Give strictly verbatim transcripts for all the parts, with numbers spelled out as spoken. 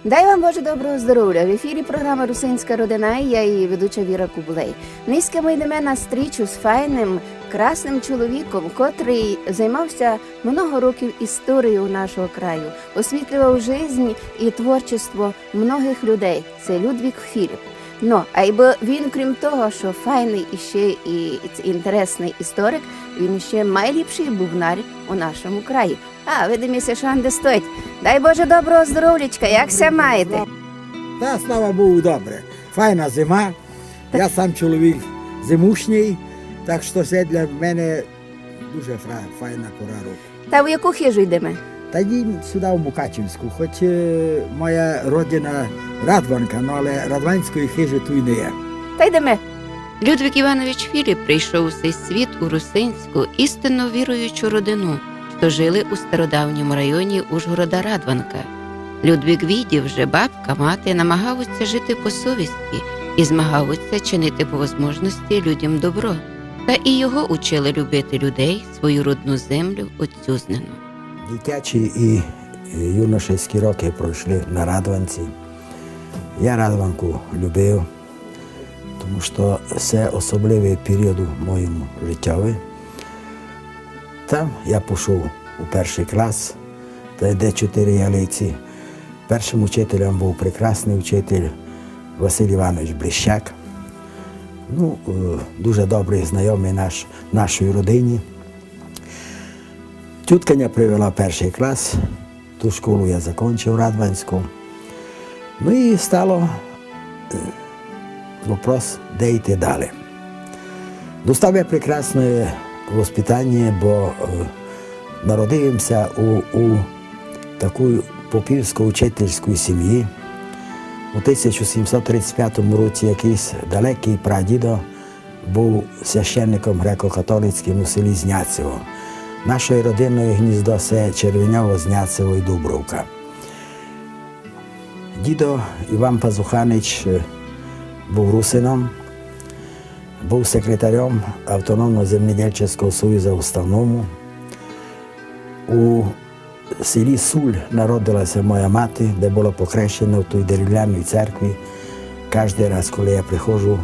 Дай вам Боже доброго здоровля. В ефірі програма «Русинська родина» і я, її ведуча Віра Кублей. Нынька мы йдеме на стрічу з файным, красным чоловіком, котрый займався много років історією нашого краю, освітлював жизнь і творчество многых людей. Се Людвіґ Філіп. Но, айбо він, крім того, што файный іщи і інтересный історик, він іщи майліпшый бубнар у нашому краї. А, видить ми ся, што анде стоїть. Дай Боже доброго здоровлячка, як ся маєте? Та, слава Богу, добре. Файна зима. Я сам чоловік зимушній, так што се для мене дуже фра-, файна пора року. Та в яку хижу йдеме? Та йдім сюды, в Мукачівську, хоч, е, моя родина Радванка, но але радванської хижі туй не є. Та йдеме. Людвіґ Іванович Філіп прийшов у сей світ у русинську, істинно віруючу родину, што жили у стародавньому районі Ужгорода Радванка. Людвіґ видів, же бабка, мати намагавуться жити по совісті і змагавуться чинити по возможности людям добро. Та і його учили любити людей, свою родну землю, отцюзнину. Дитячі і, і юношеські роки пройшли на Радванці. Я Радванку любив, тому што се особливый період у моєму житьови. Там я пішов у першый клас, та де чотири ялиці. Першым учителем быв прекрасный учитель Василь Іванович Бліщак. Ну, е, дуже добрый знайомый наш, нашій родині. Тютка ня привела в першый клас, ту школу я закончив, Радванську. Ну і стало, е, вопрос, де йти далі. Достав я прекрасне воспитання, бо, е, народив им ся у, у такій попівсько-учительській сім'ї. У тисяча сімсот тридцять пятому році якыйсь далекый прадідо быв священником греко-католицькым у селі Зняцево. Нашою родиною гніздо се Червеньово, Зняцево і Дубровка. Дідо Іван Пазуханич, е, быв русином, быв секретарем Автономного земледельческого союза у Ставному. У селі Суль народила ся моя мати, де была покрещена в тій деревляній церкві. Каждый раз, коли я приходжу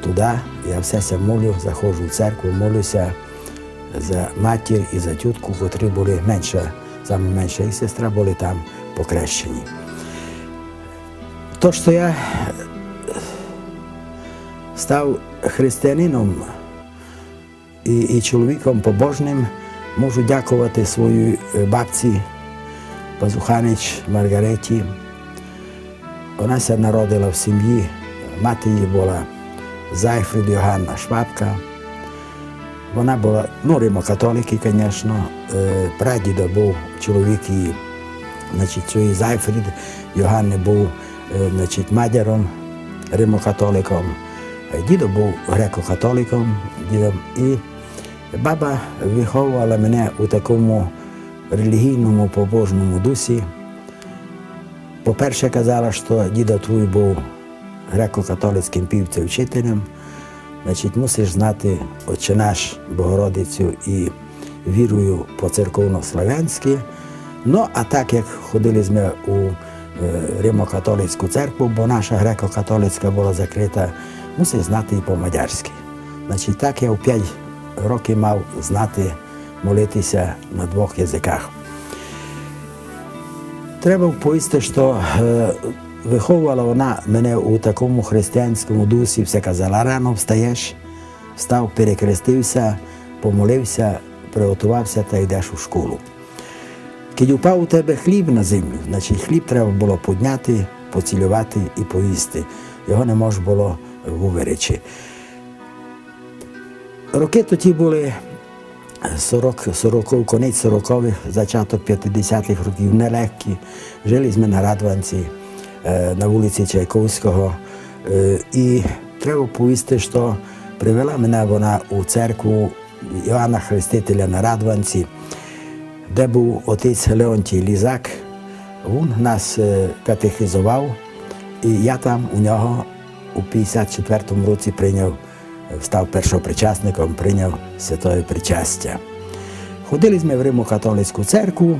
туды, я все ся молю, заходжу в церкву, молю ся за матір і за тютку, котрі были менша, саме менша її сестра, были там покрещені. То, што я став християнином і, і чоловіком побожным, можу дяковати своїй, е, бабці Пазуханич Маргареті. Вона ся народила в сім'ї, мати її была Зайфрид Йоганна Швабка. Вона была, ну, римокатоликы, конечно. Е, прадідо быв чоловік її, значить, цієї Зайфрид Йоганни быв, е, значить, мадяром, римокатоликом. Е, дідо быв греко-католиком, дідо. І баба выховувала мене у такому релігійному, побожному дусі. По-перше, казала, што дідо твуй быв греко-католицькым півцем-учителем, значить, мусиш знати Отче наш, Богородицю і вірую по-церковнославянськы. Ну, а так як ходили сьме у, е, римокатолицьку церкву, бо наша греко-католицька была закрыта, мусиш знати і по-мадярськы. Значить, так я в пять років мав знати молити ся на двох языках. Треба повісти, што, е, выховувала вона мене у такому християнському дусі, все казала: «Рано встаєш, встав, перекрестив ся, помолив ся, приготував ся та йдеш у школу. Кидь упав у тебе хліб на землю, значить, хліб треба было подняти, поцілювати і поїсти. Його не мож было вываречи». Рокы тоті были сорок, сороков-, конець сороковых, зачаток пятидесятых років, нелегкі. Жили сьме на Радванці, е, на вулици Чайковського. Е, і треба повісти, што привела мене вона у церкву Йоанна Хрестителя на Радванці, де быв отець Леонтій Лізак. Вун нас, е, катехизовав, і я там у нього у пятдесят четвертому році прийняв, став першопричасником, прийняв святоє причастя. Ходили сьме в римокатолицьку церкву,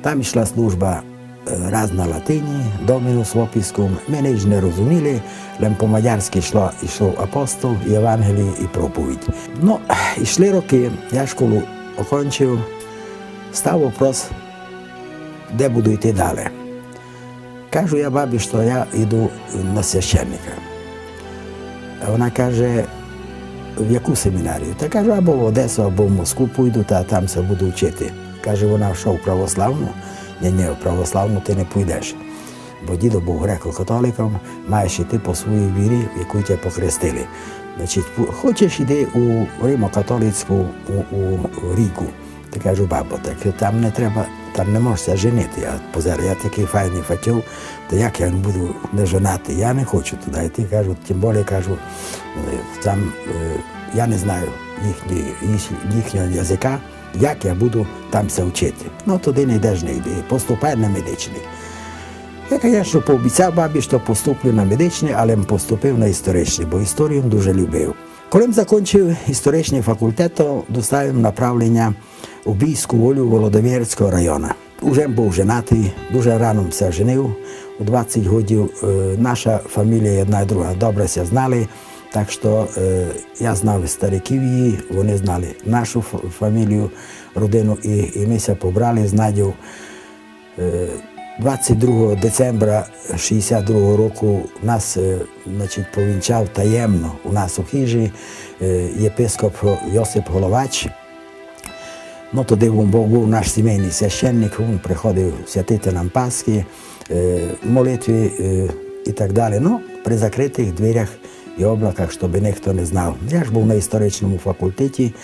там ішла служба Е, раз на латині, Домінус в описком, мы нич не розуміли, лем по-мадярськы йшло, йшов апостол, Євангеліє і проповідь. Но, йшли рокы, я школу окончив, став вопрос, де буду йти дале. Кажу я бабі, што я йду на священника. А вона каже: «В яку семінарію?» Та кажу: «Або в Одесу, або в Москву пойду, та там ся буду вчити». Каже: «Вона што, в православну?» «Ні, ні, в православну ты не пойдеш. Бо дідо быв греко-католиком, маєш іти по своїй вірі, в яку тя покрестили. Значить, пу-, хочеш, іди у римокатолицьку, у, у рійку». Та кажу: «Бабо, так там не треба, там не можеш ся женити. Я позирав, я такый файный фатьов, та як я буду нежонатый? Я не хочу туды йти», кажу, «тым более», кажу, е, там, е, я не знаю їхні-, їх-, їхнього языка, як я буду там ся вчити. «Но, туды не йдеш, не йди, поступай на медичный». Я, конечно, пообіцяв бабі, што поступлю на медичный, але м поступив на історичный, бо історію м дуже любив. Коли м закончив історичный факультет, то достав м направленя у Бійську волю Володимирського района. Уже м быв женатый, дуже рано м ся женив, у двадцять годів. Е, наша фамілія одна і друга добре ся знали, так што, е, я знав стариків її, вони знали нашу ф-, фамілію, родину, і, і мы ся побрали з Надьов. Е, двадцять другого децембра шістдесят другого року нас, е, значить, повінчав таємно у нас у хижі, е, єпископ Йосип Головач. Но, тогды вун быв, быв наш сімейный священник, вун приходив святити нам паскы, е, молитвы, е, і так дале. Но, при закрытых дверях і облаках, штобы нихто не знав. Я ж быв на історичному факультеті,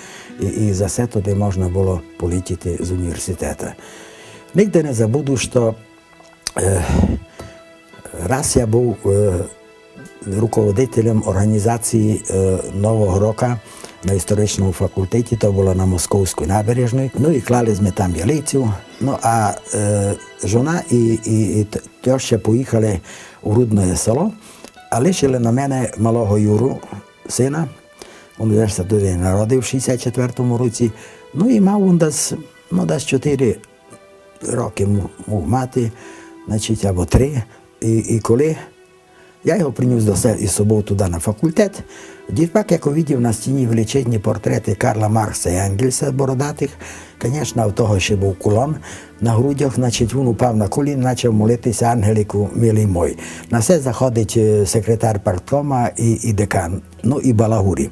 і, і за се тогды можна было полетіти з університета. Нигде не забуду, што, е, раз я быв, е, руководителем організації, е, Нового рока на історичному факультеті, то было на Московській набережній. Но і клали сьме там ялицю. Но а, е, жона і, і, і т-, тьоща поїхали у Рудноє Село, а лишили на мене малого Юру, сина. Вун уже ся туды народив в шістдесят четвертому році. Но і мав вун десь, но, десь чотири рокы му-, муг мати, значить, або три. І, і коли я його принюс до се-, із собов туды на факультет, дївчак, як увидїв на стїні величезні портреты Карла Маркса і Енгельса бородатых, конечно, в того ще быв кулон на грудях, значить, вун упав на коліна, начав молити ся: «Ангелику, милый мой». На се заходить, е, секретар парткома і, і декан. Но і Балагурі.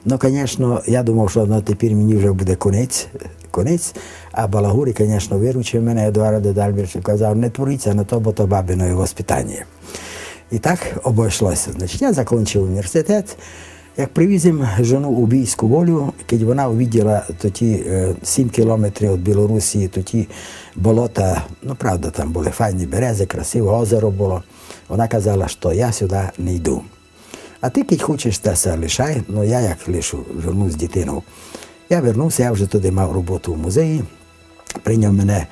Но, конечно, я думав, што, но, тепер мені вже буде конець, конець. А Балагурі, конечно, выручив мене, Едуард Едальберч, казав: «Не творіться на то, бо то бабиноє воспитаніє». І так обойшло ся. Значить, я закончив університет. Як привіз им жону у Бійську волю, кідь вона увиділа тоті, е, сім кілометрів од Білорусії, тоті болота, но, правда, там были файні березы, красиве озеро было, вона казала, што я сюды не йду. А ты, кідь хочеш, та ся лишай, но я як лишу жону з дїтинов. Я вернув ся, я вже туды мав роботу в музеї. Приняв мене,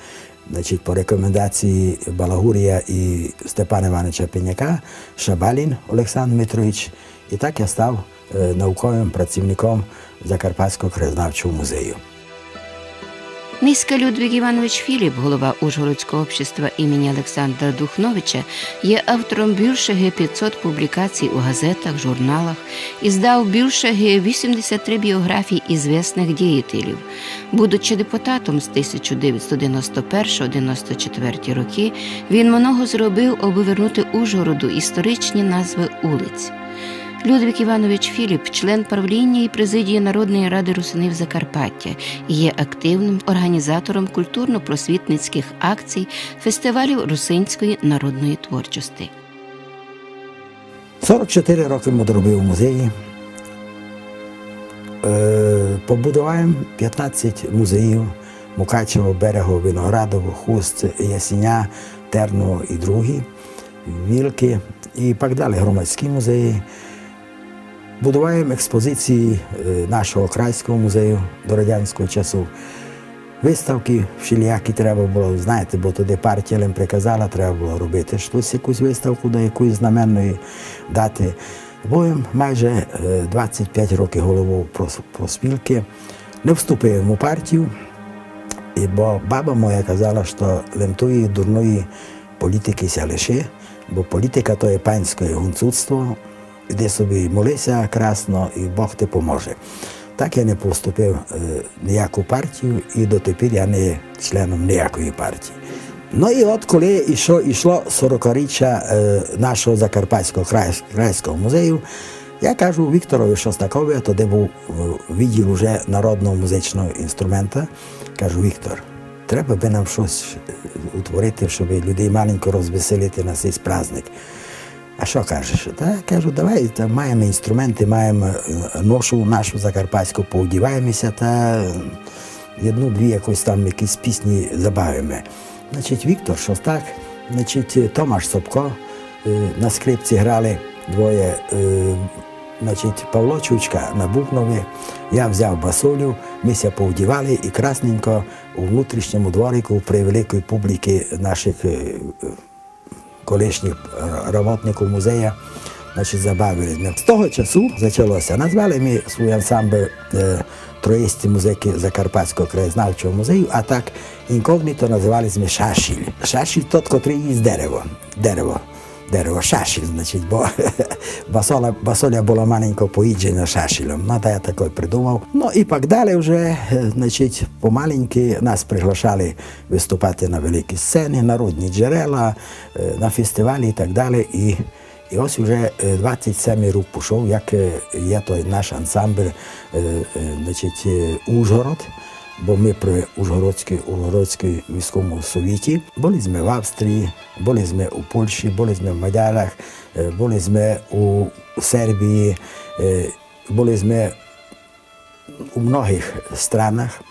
значить, по рекомендації Балагурія і Степана Івановича Пеняка Шабалін Олександр Дмитрович. І так я став, е, науковым працівником Закарпатського краєзнавчого музею. Нынька Людвіґ Іванович Філіп, голова Ужгородського общества імені Олександра Духновича, є автором бульше ги пятьсот публікацій у газетах, журналах, іздав бульше ги вісімдесят три біоґрафії ізвісных дїятелів. Будучи депутатом з тисяча девятсот девяносто першого девяносто четвертого рокы, він много зробив, абы вернути Ужгороду історичні назвы улиць. Людвіґ Іванович Філіп, член правліня і президії Народної рады русинів Закарпаття, є активным орґанізатором культурно-просвітницькых акцій, фестивалів русинської народної творчости. Сорок чотири рокы м одробив у музеї. Е, побудував м пятнадцять музеїв: Мукачево, Берегово, Виноградово, Хуст, Ясіня, Терново і другі, Вілкы, і пак дале громадські музеї. Будував м експозиції, е, нашого крайського музею до радянського часу. Выставкы вшелиякі треба было, знаєте, бо тогды партія лем приказала, треба было робити штось, якусь выставку до якоїсь знаменної даты. Быв м майже, е, двадцять пять років головов прос-, проспілкы. Не вступив м у партію, і бо баба моя казала, што лем тої дурної Політикы ся лиши, бо політика то є панськоє гунцуцтво, іди собі моли ся красно, і Бог ти поможе. Так я не поступив, е, ніяку партію, і дотепер я не є членом ніякої партії. Ну і от коли ішло, ішло сорокаріччя, е, нашого Закарпатського край-, крайського музею, я кажу Вікторови Шостакови, а тоді быв, е, відділ уже народного музичного інструмента, кажу: «Віктор, треба бы нам штось, е, утворити, щоб людей маленько розвеселити на сей праздник». «А што кажеш?» «Та, кажу, давай, та маєме інструменты, маєме, е, ношу нашу закарпатську, поодіваєме ся та, е, єдну-дві якось там якісь пісні забавиме». Значить, Віктор Шостак, значить, Томаш Собко, е, на скрипці грали двоє, е, значить, Павло Чучка на бубнови, я взяв басулю, мы ся поодівали і красненько у внутрішньому дворику при великій публіці наших, е, колишніх, е, роботників музея, значить, забавили сьме. З того часу зачало ся. Назвали мы свій ансамбль, е, «Троїсті музикы Закарпатського краєзнавчого музею», а так інкогніто называли сьме «Шашіль». Шашіль тот, котрый їсть дерево. Дерево. Дерево, шашіль, значить, бо басоля, басоля была маленько поїджена шашілем. Ну, та я такой придумав. Ну, і пак далі вже, е, значить, помаленьки нас приглашали выступати на великі сцены, народні джерела, е, на фестивалі і так далі. І, і ось уже, е, двадцять семый рук пішов, як, е, є той наш ансамбль, е, е, значить, е, «Ужгород», бо мы при Ужгородській, Ужгородській міському совіті. Были сьме в Австрії, были сьме у Польщі, были сьме в Мадярах, е, были сьме у Сербії, е, были сьме у многых странах.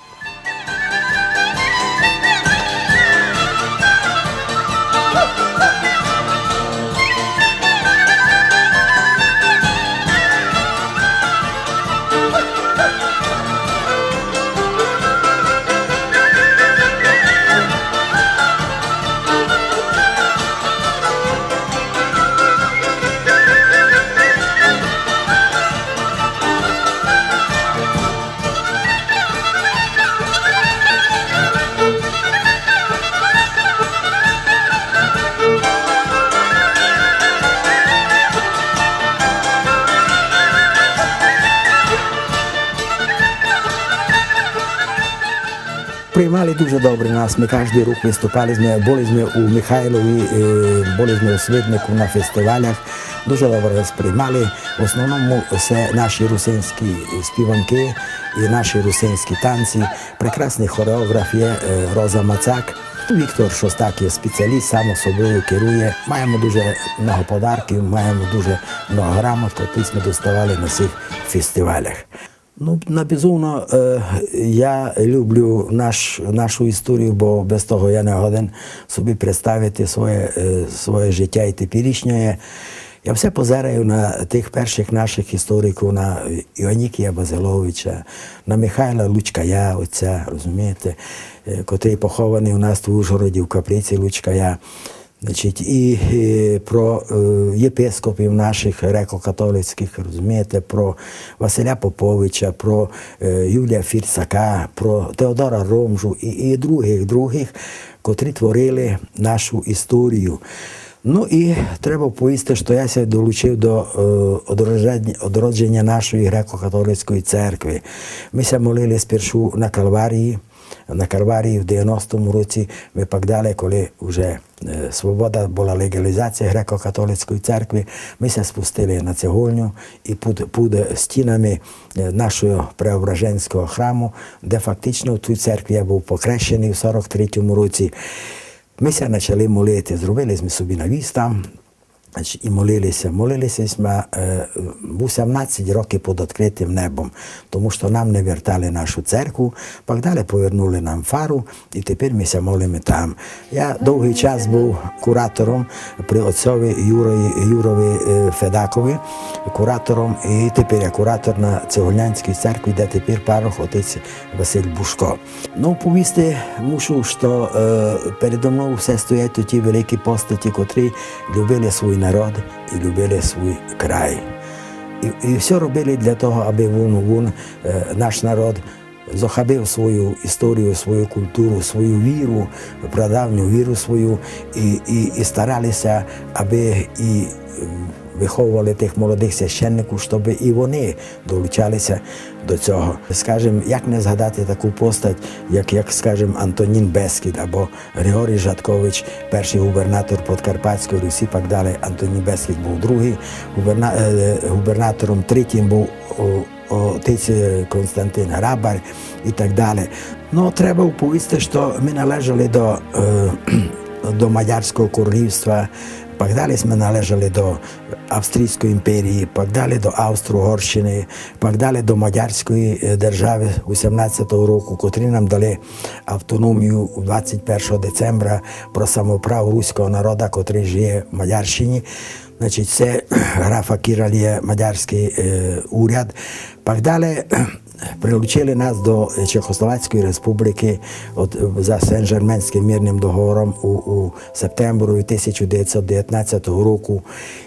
Приймали дуже добре нас, мы каждый рук выступали сьме, были сьме у Михайлові, е, были сьме у Свиднику на фестивалях, дуже добре нас приймали. В основному се наші русинські співанкы і наші русинські танці. Прекрасный хореограф є, е, Роза Мацак. Віктор Шостак є спеціаліст, сам собою керує. Маєме дуже много подарків, маєме дуже много грамот, котрі сьме доставали на сих фестивалях. Ну, на безумно, е, я люблю наш, нашу історію, бо без того я не годен собі представити своє, е, своє життя і теперішнє. Я все позираю на тых першых нашых істориків, на Іонікія Базиловича, на Михайла Лучкая, отця, розумієте, е, котрый похованый у нас в Ужгороді в каплиці Лучкая. Значить, і, е, про, е, єпископів нашых греко-католицькых, розумієте, про Василя Поповича, про, е, Юлія Фірсака, про Теодора Ромжу і, і другых, другых, котрі творили нашу історію. Ну і треба повісти, што я ся долучив до, е, одроджень-, одродженя нашої греко-католицької церкви. Мы ся молили спершу на Калварії, на Калварії в девяностому році, мы пак далі, коли вже, е, свобода была, леґалізація греко-католицької церкви, мы ся спустили на Цеголню і під, під стінами, е, нашого Преображенського храму, де фактично в тій церкві я быв покрещеный в сорок третьому році, мы ся начали молити, зробили сьме собі навіс там, значить, і молили ся. Молили ся сьме, е, вісімнадцять років під відкритым небом, тому што нам не вертали нашу церкву, пак далі повернули нам фару, і тепер мы ся молиме там. Я довгый час быв куратором при отцьови Юрої, Юрови, е, Федакови, куратором, і тепер я куратор на Цеголнянській церкві, де тепер парох отець Василь Бушко. Ну, повісти мушу, што, е, передо мнов все стоять тоті великі постаті, котрі любили свій народ і любили свій край. І, і всьо робили для того, абы вун, вун, е, наш народ Зохабив свою історію, свою культуру, свою віру, прадавню віру свою, і, і, і старали ся, аби і, е, виховували тых молодых священників, щоб і вони долучали ся до цього. Скажем, як не згадати таку постать, як, як, скажем, Антонін Бескід або Григорій Жаткович, першый губернатор Подкарпатської Русі, пак далі Антонін Бескід быв другый губерна-, е, губернатором, третім быв, о, отець, е, Константин Грабар і так далі. Но, треба уповісти, што мы належали до, е, до Мадярського королівства, пак далі мы належали до Австрійської імперії, пак далі до Австро-Угорщини, пак далі до Мадярської, е, державы вісімнадцятого року, котрі нам дали автономію двадцять першого децембра про самоуправу руського народа, котрый жиє в Мадярщині. Значить, се графа Кіралія, мадярськый, е, уряд. Пак далі прилучили нас до Чехословацької республікы от, за Сен-Жерменськым мирным договором у, у септемброві тисяча девятсот девятнадцятого року.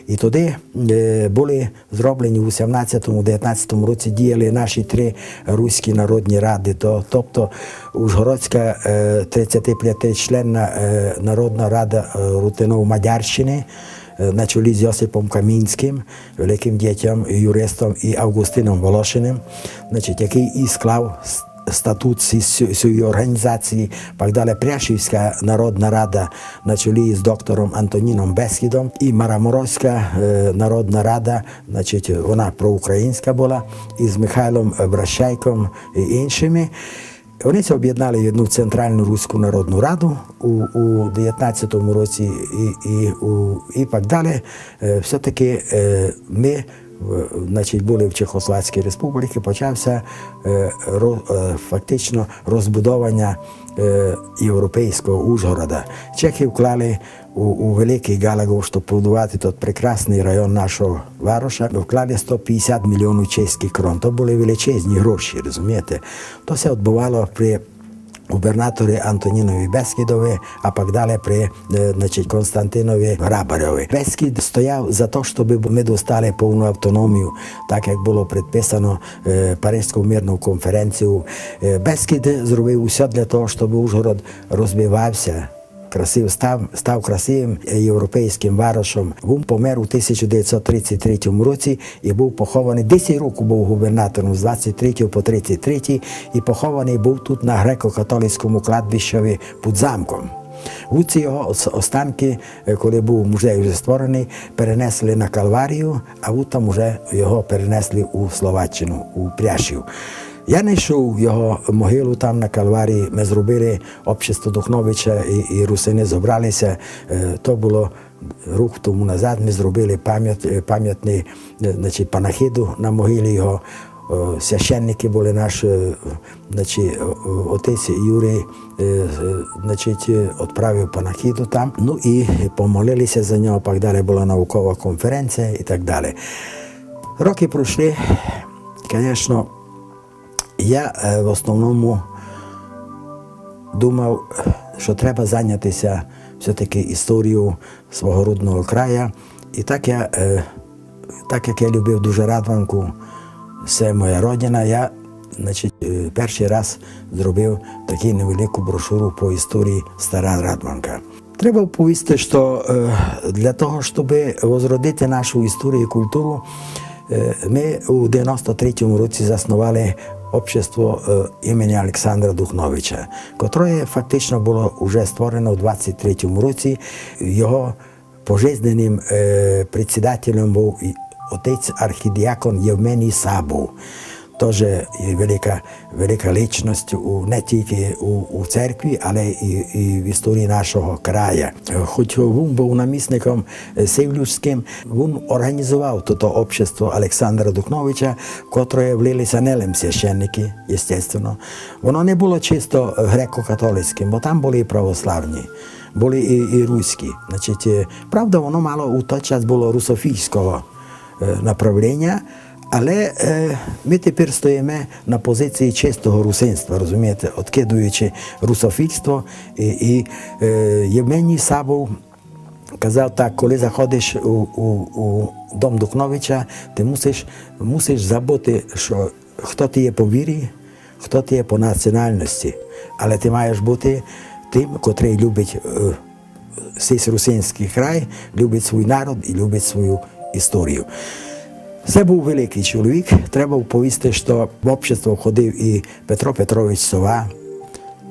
І туды, е, были зроблені у вісімнадцятому девятнадцятому році, діяли наші три руські народні рады, то, тобто Ужгородська, е, тридцятипятичленна, е, народна рада, е, рутинов Мадярщины, е, на чолі з Йосипом Камінськым, великым діятелем, юристом, і Авґустином Волошиным, значить, якый і склав с-, статут сі-, сю-, сюї орґанізації, пак далі Пряшівська народна рада на чолі з доктором Антоніном Бескідом і Мараморовська, е, народна рада, значить, вона проукраїнська была, із Михайлом, е, Бращайком і іншыми. Вони ся обєднали в одну Централну Руську народну раду у, у девятнадцятому році і, і, у, і пак далі. Е, все-таки, е, мы, е, значить, были в Чехословацькій республіці, почався, е, ро-, е, фактично розбудованя, е, європейського Ужгорода. Чехы вклали у, у великый ґалаґ, щоб побудовати тот прекрасный район нашого вароша, вклали сто пятдесят мільйонів чеськых крон. То были величезні гроші, розумієте? То ся одбывало при губернаторі Антонінові Бескідови, а пак далі при, е, значить, Константинові Грабарьови. Бескід стояв за то, щоб мы достали повну автономію, так як было предписано, е, Паризькою мирною конференцією. Е, Бескід зробив усьо для того, щоб Ужгород розвивався, красив-, став, став красивым, е, європейськым варошом. Вун помер у тисяча девятсот тридцять третьому році і быв похованый, десять років быв губернатором, з двадцять третього по тридцять третій, і похованый быв тут на греко-католицькому кладбищови під замком. Вуці його ос-, останкы, е, коли быв музей уже створеный, перенесли на Калварію, а вут там уже його перенесли у Словаччину, у Пряшів. Я найшов його могилу там на Калварії, мы зробили, общество Духновича і, і русины зобрали ся, е, то было рук тому назад, мы зробили памят-, е, памятный, е, значить, панахиду на могилі його. Е, священникы были наш, е, значить, е, отець Юрій, е, е, значить, е, отправив панахиду там. Ну і помолили ся за нього, пак далі была наукова конференція і так далі. Рокы пройшли, конечно, я, е, в основному думав, што треба заняти ся все-таки історією свого родного края. І так я, е, так як я любив дуже Радванку, се моя родина, я, значить, е, першый раз зробив таку невелику брошуру по історії Стара Радванка. Треба повісти, што, е, для того, щоб возродити нашу історію і культуру, е, мы у девяносто третьому році засновали общество, е, імені Олександра Духновича, котроє фактично было уже створено у двадцять третьому році. Його пожизненным, е, предсідателем быв і отець архідіакон Євменій Сабов. Тоже є велика, велика личность у, не тільки у, у церкві, але і, і в історії нашого края. Хоч вун быв намісником, е, сивлюшськым, вун орґанізовав тото общество Олександра Духновича, в котроє влили ся не лем священникы, естественно. Воно не было чисто греко-католицькым, бо там были і православні, были і, і руські. Значить, е, правда, воно мало у той час было русофільського, е, направлення, але, е, мы тепер стоїме на позиції чистого русинства, розумієте, откидуючи русофільство. І, і, е, Євменій Сабов казав так: коли заходиш у, у, у дом Духновича, ты мусиш, мусиш забыти, што, хто ты є по вірі, хто ти є по національности, але ти маєш быти тым, котрый любить е, сись русинськый край, любить свій народ і любить свою історію. Се быв великый чоловік. Треба повісти, што в общество входив і Петро Петрович Сова,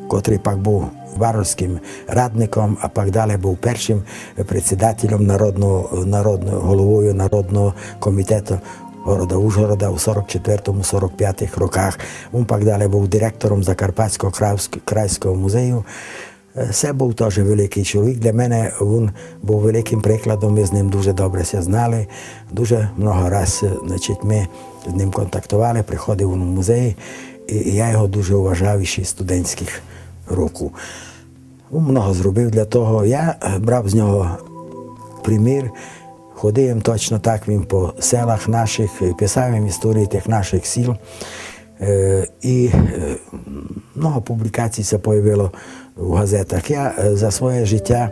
котрый пак быв варошськым радником, а пак дале быв першым предсідательом народного, народного, головою Народного комітету города Ужгорода у сорок четвертому, сорок пятых роках. Він пак дале быв директором Закарпатського крайського музею. Е, се быв тоже великый чоловік. Для мене він быв великым прикладом, мы з ним дуже добре ся знали, дуже много раз, е, значить, мы з ним контактовали, приходив він у музей, і, і я його дуже уважав іщи з студентськых років. Він много зробив для того. Я е, брав з нього примір, ходив им точно так він по селах нашых, е, писав им історії тых нашых сіл. Е, і е, много публікацій ся появило у газетах. Я е, за своє життя,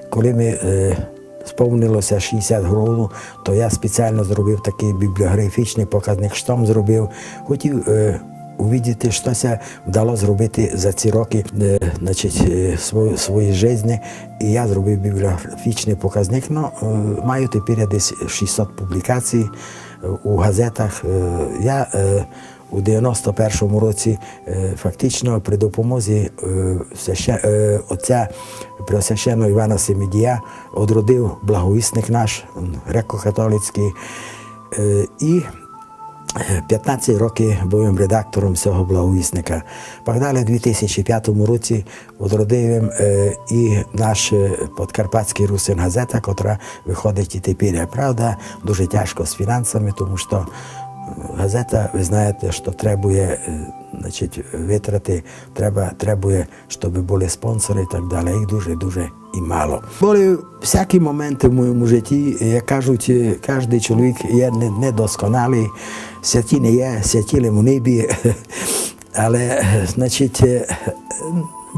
коли ми е, сповнило ся шістдесят років, то я спеціално зробив такый бібліографічный показник, што м зробив. Хотів е, увидіти, што ся вдало зробити за ці рокы, е, значить, е, свої, своєї жизни. І я зробив бібліографічный показник. Но, е, маю тепер я десь шістсот публікацій е, у газетах. Е, я е, у девяносто першому році е, фактично при допомозі е, священ-, е, отця преосвященного Івана Семедія одродив благовісник наш, м, греко-католицькый. Е, і е, пятнадцять років быв им редактором сього благовісника. Пак дале у дві тисячі пятому році одродив им е, і наш е, Подкарпатськый русин газета, котра выходить і тепер. Правда, дуже тяжко з фінансами, тому што е, газета, вы знаєте, што требує, е, значить, витраты, треба, требує, щоб были спонсоры і так дале. Їх дуже, дуже і мало. Были всякі моменты в моєму житті, як кажуть, е, каждый чоловік є не-, недосконалый, святі не є, святі лем у небі. Але, е, значить, е,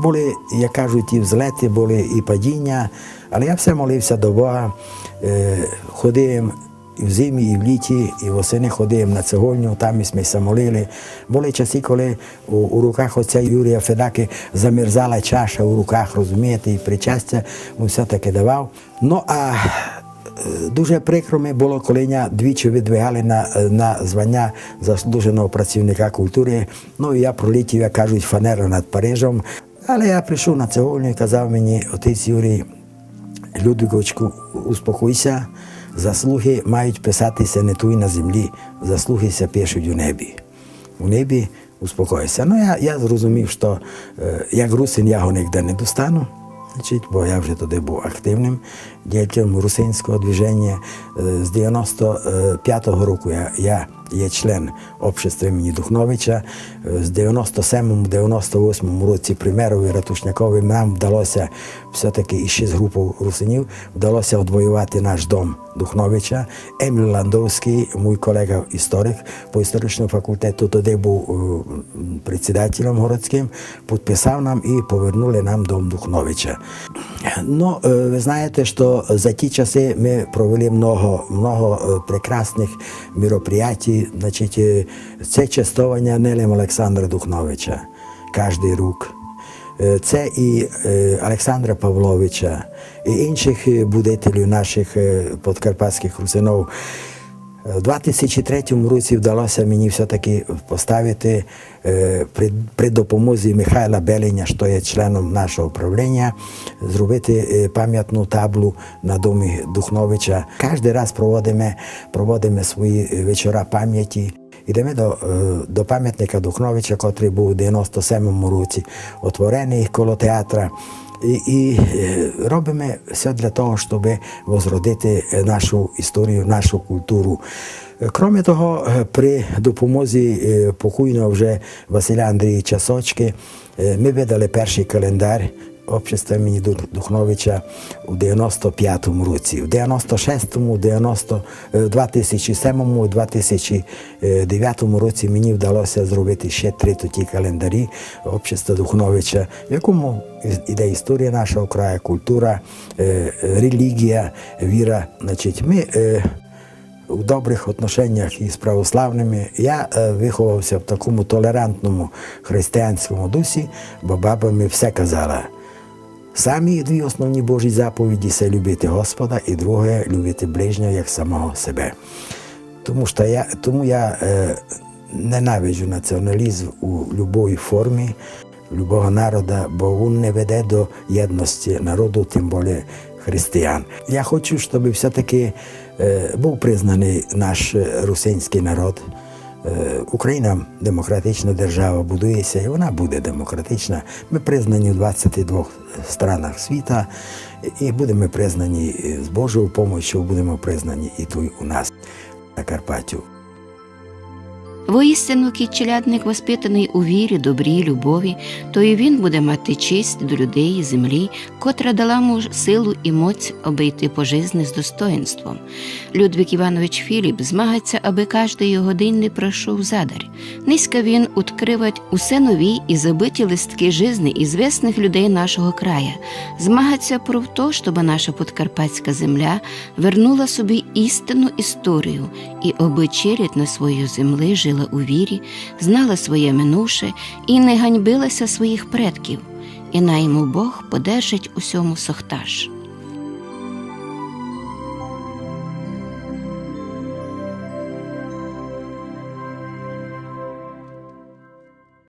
были, як кажуть, і взлеты, были і падіня, але я все молив ся до Бога, е, ходив і в зимі, і в літі, і восени ходив на цеголню, там і сьме ся молили. Были часы, коли у, у руках отця Юрія Федакы замерзала чаша у руках, розумієте, і причастя му всьо-таки давав. Ну, а е, дуже прикро ми было, коли ня двічі выдвигали на, на званя заслуженого працівника культуры. Ну, і я пролетів, як кажуть, фанера над Парижом. Але я пришов на цеголню і казав мені отець Юрій: Людвиговичку, успокой ся, заслугы мають писати ся не туй на землі, заслугы ся пишуть у небі. У небі успокой ся. Ну, я, я зрозумів, што е, як русин я го нигде не достану, значить, бо я вже тогды быв активным діятелем русинського движеня. Е, з девяносто пятого року я, я є член общества імені Духновича. Е, з девяносто семому, девяносто восьмому році при мерови Ратушнякови нам вдало ся всьо-таки із шість групов русинів вдало ся одвоювати наш дом Духновича. Еміль Ландовськый, мій колеґа історик по історичному факультету, тогды быв е, предсідателем городськым, підписав нам і повернули нам дом Духновича. Ну, е, вы знаєте, што за ті часы мы провели много, много е, прекрасных мероприятій. Значить, е, це чествованя не лем Олександра Духновича каждый рук. Е, це і е, Олександра Павловича, і іншых е, будителів нашых е, подкарпатськых русинов. Е, в два тисячі третьому році вдало ся мені всьо-таки поставити е, при, при допомозі Михайла Беленя, што є членом нашого правленя, зробити е, памятну таблу на домі Духновича. Каждый раз проводиме, проводиме свої е, вечора памяти. Ідеме до, е, до памятника Духновича, котрый быв у девяносто семому році отвореный коло театра. І, і е, робиме всьо для того, щоб возродити е, нашу історію, нашу культуру. Е, кроме того, е, при допомозі е, покойного вже Василя Андрійовича Сочкы е, мы выдали першый календар общества імені Дух-, Духновича у девяносто пятому році. У девяносто шестому, девяносто, е, два тисячі семому і два тисячі девятому році мені вдало ся зробити ще три тоті календарі общества Духновича, в якому і-, іде історія нашого краю, культура, е, релігія, віра. Значить, мы е, У добрых отношеннях из православными. Я е, выховав ся в такому толерантному християнському дусі, бо баба ми всьо казала. Самі дві основні Божі заповіді — се любити Господа і друге — любити ближнього як самого себе. Тому што я, тому я е, ненавиджу націоналізм у любой формі, любого народа, бо вун не веде до єдности народу, тым более християн. Я хочу, щобы всьо-таки е, быв признаный наш е, русинськый народ. Е, Україна демократична держава, будує ся, і вона буде демократична. Мы признані в двадцяти двох странах світа, і будеме признані е, з Божою помощю, будеме признані і туй у нас, на Карпатю. Воістину, кідь челядник воспитаный у вірі, добрі, любові, то і він буде мати честь до людей і землі, котра дала му силу і моць, обы йти по жизни з достоїнством. Людвік Іванович Філіп змагать ся, абы каждый його день не пройшов задарь. Нынька він удкрывать усе нові і забыті листкы жизни известных людей нашого края. Змагать ся про то, щобы наша подкарпатська земля вернула собі істинну історію і обы челядь на своїй землі жила у вірі, знала своє минувше і не ганьбила ся своїх предків. І най йому Бог подержить у сьому сохташ.